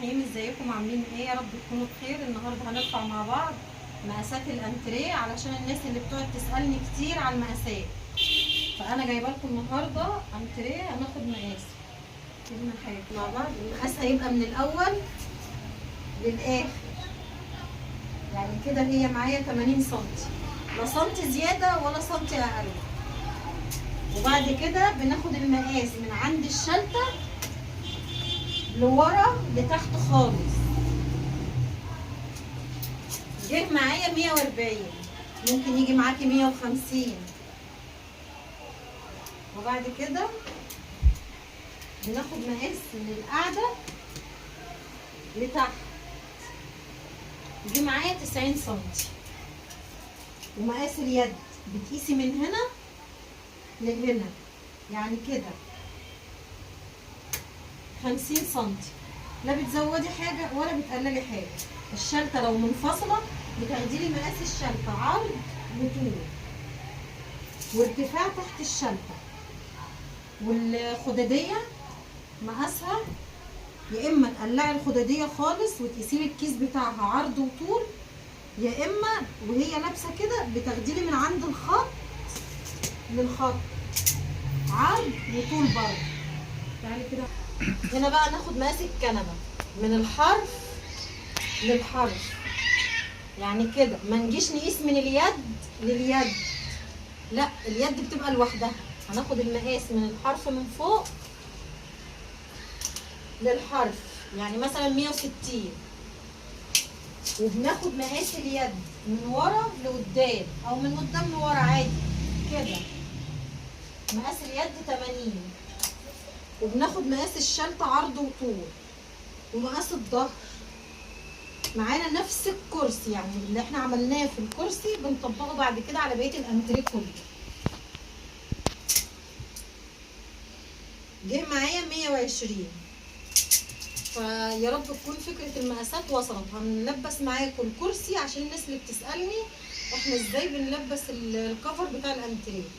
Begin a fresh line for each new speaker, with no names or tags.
الرحيم. ازيكم عاملين ايه؟ يا رب تكونوا بخير. النهارده هنرفع مع بعض مقاسات الانتريه علشان الناس اللي بتقعد تسالني كتير على المقاسات، فانا جايبه لكم النهارده انتريه هناخد مقاس كلمة حاجة مع بعض. المقاس هيبقى من الاول للاخر، يعني كده هي معايا 80 سم، لا سنتي زيادة ولا سنتي اقل. وبعد كده بناخد المقاس من عند الشلته لورا لتحت خالص، جه معايا 140، ممكن يجي معاكي 150. وبعد كده بناخد مقاس من القاعدة لتحت، جه معايا 90 سنتي. ومقاس اليد بتقيسي من هنا لهنا، يعني كده 50 سنتي، لا بتزودي حاجة ولا بتقللي حاجة. الشلتة لو منفصلة بتاخدي لي مقاس الشلتة عرض وطول وارتفاع تحت الشلتة. والخدادية مقاسها يا اما تقلعي الخدادية خالص وتقيسي لي الكيس بتاعها عرض وطول، يا اما وهي لابسة كده بتاخدي لي من عند الخط للخط عرض وطول برضه. تعالي كده هنا بقى ناخد مقاس الكنبة من الحرف للحرف، يعني كده ما نجيش نقيس من اليد لليد، لا اليد بتبقى لوحدها. هناخد المقاس من الحرف من فوق للحرف، يعني مثلا 160. وبناخد مقاس اليد من ورا لقدام او من قدام لورا عادي كده، مقاس اليد 80. وبناخد مقاس الشلتة عرض وطول، ومقاس الظهر معانا نفس الكرسي، يعني اللي احنا عملناه في الكرسي بنطبقه بعد كده على بقية الانتريه كله. جه معايا 120. فيا رب تكون فكرة المقاسات وصلت. هنلبس معاكم الكرسي عشان الناس اللي بتسألني احنا ازاي بنلبس الكفر بتاع الانتريه.